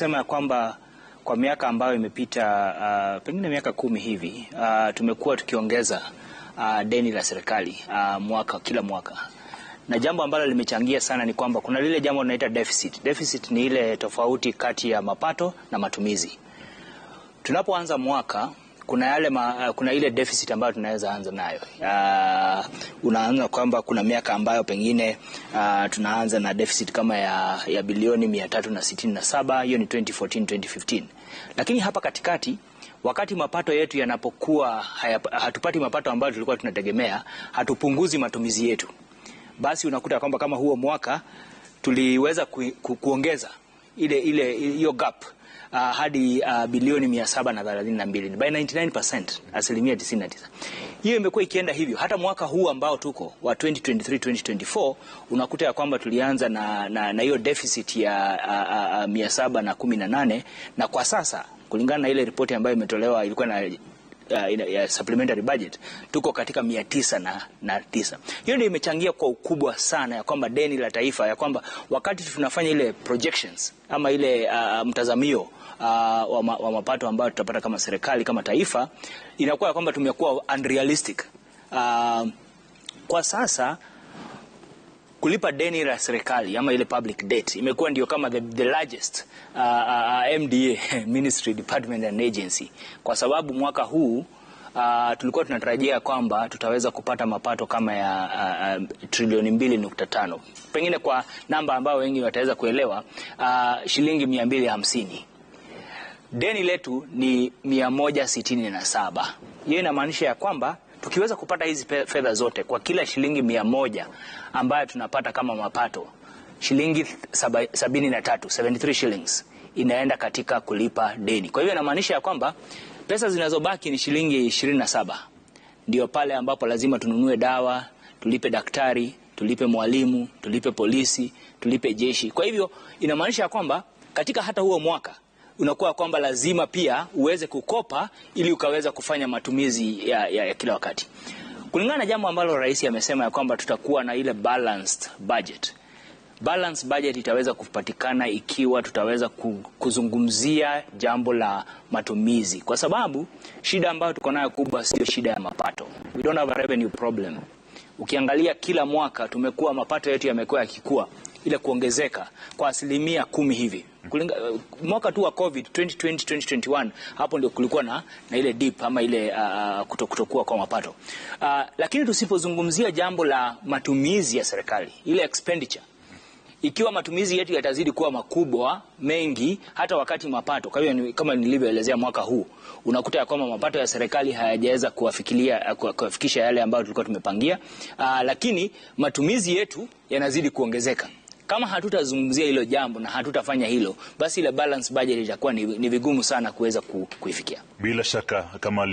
Sema ya kwamba kwa miaka ambayo imepita, pengine miaka 10 hivi, tumekuwa tukiongeza deni la serikali mwaka kila mwaka, na jambo ambalo limechangia sana ni kwamba kuna lile jambo linaloitwa deficit. Deficit ni ile tofauti kati ya mapato na matumizi. Tunapoanza mwaka kuna ile deficit ambayo tunaweza anza nayo. Unaanza kwamba kuna miaka ambayo pengine tunaanza na deficit kama ya bilioni 367, hiyo ni 2014 2015. Lakini hapa katikati, wakati mapato yetu yanapokuwa hatupati mapato ambayo tulikuwa tunategemea, hatupunguzi matumizi yetu. Basi unakuta kwamba kama huo mwaka tuliweza kuongeza ile hiyo gap hadi bilioni 732 by 99%, 99%. Hiyo imekuwa ikienda hivyo hata mwaka huu ambao tuko wa 2023 2024, unakuta ya kwamba tulianza na hiyo deficit ya 718, na kwa sasa kulingana na ile ripoti ambayo imetolewa ilikuwa na ya supplementary budget, tuko katika 909. Hiyo ndio imechangia kwa ukubwa sana ya kwamba deni la taifa, ya kwamba wakati tunafanya ile projections ama ile mtazamio wa mapato ambayo tutapata kama serikali, kama taifa, inakuwa ya kwamba tumekuwa unrealistic. Kwa sasa kulipa deni la serikali ama ile public debt imekuwa ndio kama the largest MDA, Ministry, Department and Agency, kwa sababu mwaka huu tulikuwa tunatarajia kwamba tutaweza kupata mapato kama ya trilioni 2.5, pengine kwa namba ambayo wengi wataweza kuelewa, shilingi 250. Deni letu ni 167. Hiyo inamaanisha ya kwamba tukiweza kupata hizi fedha zote, kwa kila shilingi 100 ambayo tunapata kama mapato, shilingi 73, 73 shillings inaenda katika kulipa deni. Kwa hivyo inamaanisha ya kwamba pesa zinazobaki ni shilingi 27. Ndio pale ambapo lazima tununue dawa, tulipe daktari, tulipe mwalimu, tulipe polisi, tulipe jeshi. Kwa hivyo inamaanisha kwamba katika hata huo mwaka unakuwa kwamba lazima pia uweze kukopa ili ukaweza kufanya matumizi ya kila wakati. Kulingana na jambo ambalo rais amesema ya kwamba tutakuwa na ile balanced budget. Balanced budget itaweza kupatikana ikiwa tutaweza kuzungumzia jambo la matumizi, kwa sababu shida ambayo tuko nayo kubwa sio shida ya mapato. We don't have a revenue problem. Ukiangalia kila mwaka tumekuwa mapato yetu yamekuwa yakikua, ile kuongezeka kwa 10% hivi. Mwaka tu wa COVID 2020 2021, hapo ndio kulikuwa na ile dip ama ile kutokuwa kwa mapato. Lakini tusipozungumzia jambo la matumizi ya serikali, ile expenditure, ikiwa matumizi yetu yatazidi kuwa makubwa mengi hata wakati mapato, kwa hiyo kama nilivyoelezea, mwaka huu unakuta ya kwamba mapato ya serikali hayajaweza kuwafikisha yale ambayo tulikuwa tumepangia, lakini matumizi yetu yanazidi kuongezeka. Kama hatutazungumzia hilo jambo na hatutafanya hilo, basi ile balance budget itakuwa ni vigumu sana kuweza kuifikia. Bila shaka kama